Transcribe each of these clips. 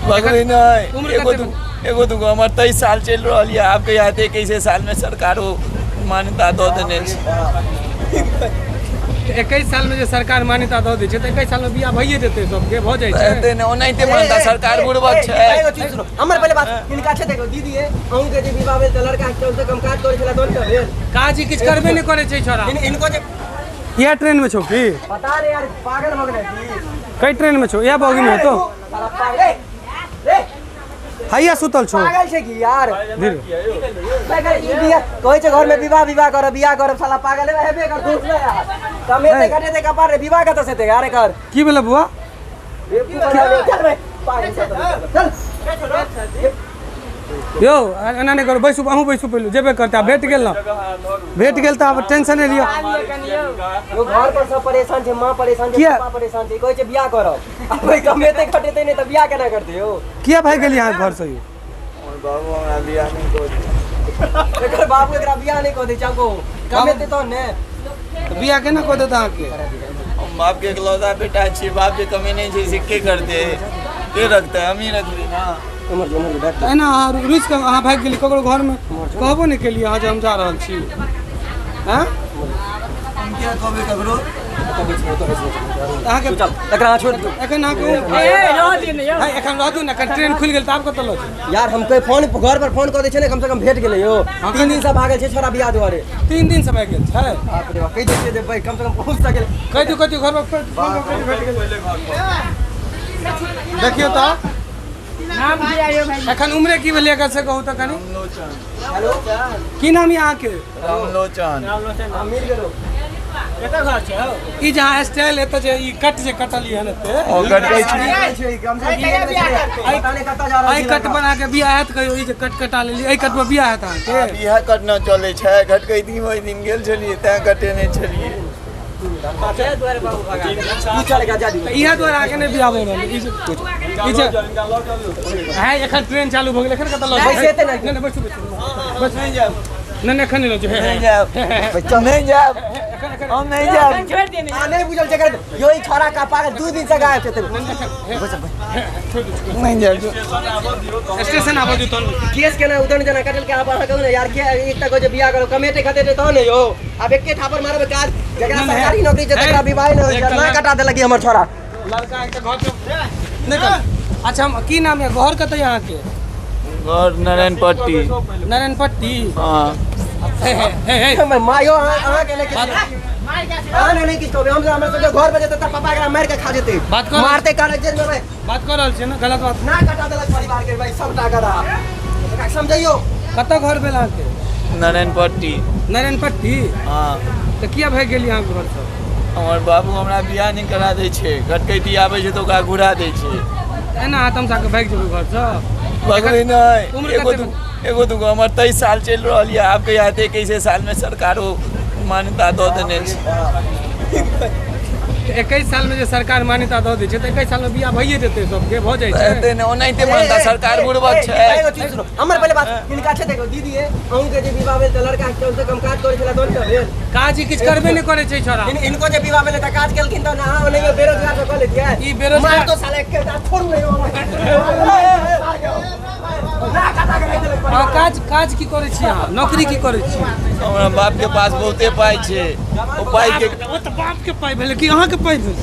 भगबै नहि। उम्र एगो कते दू, एगो दूगो हमर 23 साल चलि रहल यऽ। आब कहिया हेतै? 21 सालमे सरकारो मान्यता दऽ देने छै। 21 सालमे जे सरकार मान्यता दऽ दै छै तऽ 21 सालमे बियाह भइए जेतै, सबके भऽ जाइ छै। हेतै ने ओनाहिते मान्यता, सरकार बुड़बक छै। एगो चीज सुनू, हमर पहिले बात हिनका छै। देखो दीदी, अहूँ के जे विवाह भेल तऽ लड़का कम से कम काज करै छला तहन ने भेल। काज ई किछु करबे नहि करै छै छोरा। हिनको जे इएह ट्रेनमे छौ की? पता नहीं यार, पागल भऽ गेलै की? कई ट्रेनमे छौ? इएह बॉगीमे हेतौ। साला पागल रे रे। हैया सुतल छौ। पागल छै की यार? धीरे। पागल, ई बियाह कहै छै घरमे विवाह विवाह करब, बियाह करब। साला पागल हेबे हेबे कर दोस्त ने यार, कमेते घटेते कपार रे, विवाह कतऽ से हेतै यार एकर? की भेलै बुआ? बेवकूफ बना ले, चल बे पागल छै तऽ, चल। यौ एना नहि करू, बैसू, अहूँ बैसू। पहिले जेबे करतै, आब भेट गेल ने, भेट गेल तऽ आब टेंशन नहि लिअ। यो घर पर सब परेशान छै, माँ परेशान छै। किया? पापा परेशान छै। कहै छै बियाह करब, आ कोइ कमेते खटेते नहि तऽ बियाह केना करतै यौ? किया भागि गेलियै अहाँ घरसँ यौ? हमर बाबू हमरा बियाह नहि कऽ दै। एकर बाबू एकरा बियाह नहि कऽ दै छै। आब कहू, कमेतै तहन ने? तऽ बियाह केना कऽ देत अहाँके? हम बापके इकलौता बेटा छियै। बाप जे कमेने छै से के करतै, के रखतै? हमही रखबै ने। उम्हर जो, उम्हर जो, बैठ। तऽ एना अहाँ रुसि कऽ अहाँ भागि गेलियै, ककरो घरमे कहबो नहि केलियै अहाँ जे हम जा रहल छी। आँय, हम किया कहबै ककरो? अहाँके चल, एकरा अहाँ छोड़ि दियौ। एखन अहाँके है, एखन रह दियौ ने, एखन ट्रेन खुलि गेल तऽ आब कतऽ लऽ जेबै? यार, हम कोई फोन घर पर फोन कऽ दै छै ने, कम से कम भेट गेलै यौ। 3 दिन से भागल छै छोरा बियाह दुआरे। 3 दिन से भागि गेल छै? बाप रे बाप, कहि दै छियै जे भाइ कम से कम पहुँच तऽ गेलै। कहि दियौ, कहि दियौ घर पर फोन कऽ कऽ भेट गेल। देखियौ तऽ एखन उम्रे की भेलै एकर से कहू तऽ कनि। हेलो। की नाम यऽ अहाँके? रामलोचन। हम मिल गेलौ। ई जहाँ स्टाइल एतऽ जे ई कट जे कटल हन एते। ओ कटबै छी। कम से कम पता नहि कतऽ जा रहल एहि छै कट लड़का। बना के बियाह हैत कहियो? ई जे कट कटा लेली, एहि कट पर बियाह हैत अहाँके? आब इएह कट न चलै छै। घटकैती ओहि दिन गेल छलियै तैं कटेने छलियै। तू चल, एकरा जा दियौ। तऽ इएह दुआरे अहाँके नहि बियाह भऽ रहल ई जे है। एखन ट्रेन चालू भऽ गेल, एखन कतऽ लऽ जेबै? बैसेतै ने। नहि नहि, बैसू बैसू बैसू। नहि जायब। नहि नहि, एखन नहि लऽ जेबै। नहि जायब, नहीं जायब, हम नहीं जायब। आ नहि बुझल छै एकर यो, ई छोरा का पागल 2 दिन से गायब छै। नहीं जायब। स्टेशन आबऽ दियौ तहन। केस केना उदन जेना कटल के? आब अहाँ कहू ने यार, के एकटा कहै छै बियाह करू, कमेते खटेते तहन ने यौ। आब एके थापर मारबै काज, जकरा सरकारी नौकरी छै तकरा विवाह नहि होइ छै। ना कटा देलक ई हमर छोरा। लड़का एकटा घर पे नहि कर। अच्छा, हम की नाम यऽ, घर कतऽ यऽ अहाँके? घर नारायणपट्टी। नारायणपट्टी? हाँ। हे हे हे हे। हमर मायो अहाँ के नहि किछु, अहाँ ने नहि किछु कहबै। हम हमरा सबके घर पर जेतै तऽ पापा एकरा मारि के खा जेतै। बात कर। मारते काने जे भाई। बात कऽ रहल छियै ने, गलत बात ना कटा देलक परिवार के भाई सबटा गधा। एकरा समझैयौ। कतऽ घर भेल अहाँके? नारायणपट्टी। नारायणपट्टी? हाँ। तऽ किया भागि गेलियै अहाँ घरसँ? हमर बाबू हमरा बियाह नहि करा दै छै। घटकैती आबै छै तऽ ओकरा घुरा दै छै। एना अहाँ तमसा कऽ भागि जेबै घरसँ? भगबै नहि। उम्र एगो कते दू, एगो दूगो हमर 23 साल चलि रहल यऽ। आब कहिया हेतै? 21 सालमे सरकारो मान्यता दऽ देने छै। 21 सालमे जे सरकार मान्यता दऽ दै छै तऽ 21 सालमे बियाह भइए जेतै, सबके भऽ जाइ छै। हेतै ने ओनाहिते मान्यता, सरकार बुड़बक छै। एगो चीज सुनू, हमर पहिले बात हिनका छै। देखो दीदी, अहूँ के जे विवाह भेल तऽ लड़का कम से कम काज करै छला तहन ने भेल? काज ई किछु करबे नहि करै छै छोरा। हिनको जे विवाह भेलै तऽ काज केलखिन तहन? अहाँ ओनाहियो बेरोजगार से कऽ लेतियै। ई बेरोजगार- मार तो साले के दाँत छोड़ू नहीं ना कटा के राखि देलक अहाँ परिवार। काज काज की करै छी अहाँ? नौकरी की करै छी? हमरा बापके पास बहुते पाइ छै, ओ पाइके ओ तऽ बापके पाइ भेलै कि अहाँके पाइ भेल?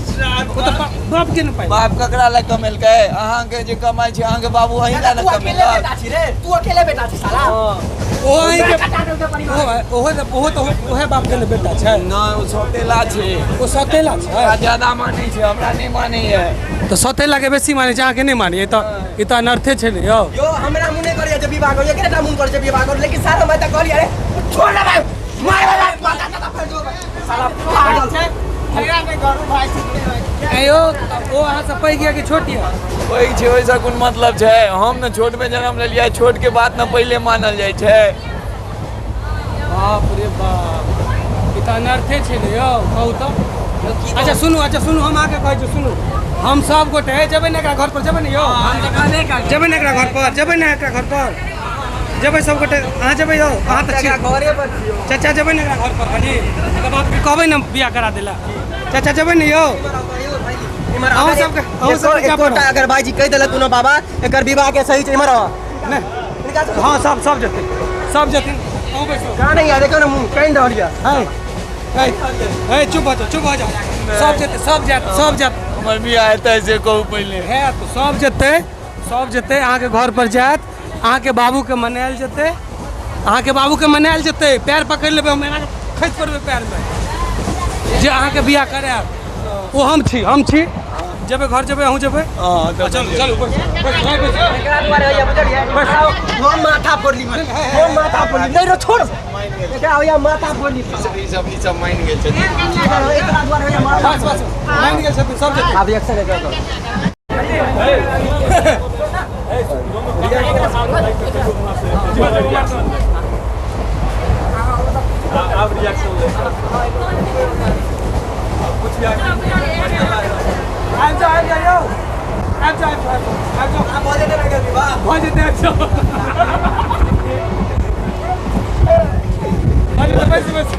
ओ तऽ बापके ने पाइ। बाप ककरा लए कमेलकै? अहाँके जे कमाइ छै, अहाँके बाबू अहीं लए ने तू अकेले कमेलक। बेटा छी रे, तू अकेले बेटा छी साला। ओ अहींके कटा देलकै परिवार। ओ ओहो तऽ ओहो तऽ ओहे बापके ने बेटा छै। नहि, ओ सौतेला छै। ओ सौतेला छै? ओकरा ज्यादा मानै छै, हमरा नहि मानैए। तऽ सौतेलाके बेसी मानै छै, अहाँके नहि मानैए, तऽ ई तऽ अनर्थे छै ने यौ। यो हमरा मुँह नहि करैया जे विवाह करू, एकरे टा मुँह करै छै विवाह करू। लेकिन सारा मैं तऽ कहलियै रे छोड़ ना भाई, मार मार माता माता फेर जो साला पागल छै। आँय यौ, ओ अहाँसँ पैघ यऽ कि छोट यऽ? पैघ छै, ओहिसँ कोन मतलब छै? हम ने छोटमे जन्म लेलियै, छोटके बात ने पहिले मानल जाइ छै। बाप रे बाप, ई तऽ अनर्थे छै ने यौ, कहू तऽ। अच्छा सुनू, अच्छा सुनू, हम अहाँके कहै छी, सुनू, हम सब गोटे जेबै ने एकरा घर पर? जेबै ने यौ? जेबै ने एकरा घर पर? जेबै ने एकरा घर पर? जेबै सब गोटे? अहाँ जेबै यौ? अहाँ तऽ छी घरे पर छियौ। चाचा, जेबै ने एकरा घर पर? कनि एकर बापके कहबै ने बियाह करा देला। चाचा, जेबै ने यौ? इम्हर अहूँ अगर सबके अहूँ सबके जाय एकोटा पड़त। अगर भाईजी कहि देलक कोनो बाबा एकर विवाह के सही छै, इम्हर आउ। नहि हिनका सब हँ, सब सब जेथिन, सब जेथिन। अहूँ बैसू। कहाँ नहीं है, देखो ना मुँह कहीं रहल यऽ। है है है, चुप भऽ जाओ, चुप भऽ जाओ। सब जेतै, सब जायत, सब जायत। हमर बियाह हेतै से कहू पहिले। है तऽ सब जेतै, सब जेतै, अहाँके घर पर जायत, अहाँके बाबूके मनायल जेतै, अहाँके बाबूके मनायल जेतै। पैर पकड़ि लेबै हम, एना खसि पड़बै पैरमे जे अहाँके बियाह करायब। ओ हम छी, हम छी। जेबै घर, जेबै, अहूँ जेबै। हँ तऽ चलू चलू, बैसू, बैसू, बैसू। एकरा दुआरे होइया, बुझलियै? हम माथा फोड़ली, हम माथा फोड़ली। नहीं रो, छोड़ एकरा, होइया माथा फोड़ली। ई सब, ई सब मानि गेल छथिन। एकरा दुआरे होइया माथा। बस बस, मानि गेल छथिन, सब जेतै। आब एक्शन एकर करू। आबि जाउ, आबि जाउ यौ, आबि जाउ, आबि जाउ, आबि जाउ। आब भऽ जेतै ने एकर विवाह? भऽ जेतै, आबि जाउ। भऽ जेतै, बैसू बैसू।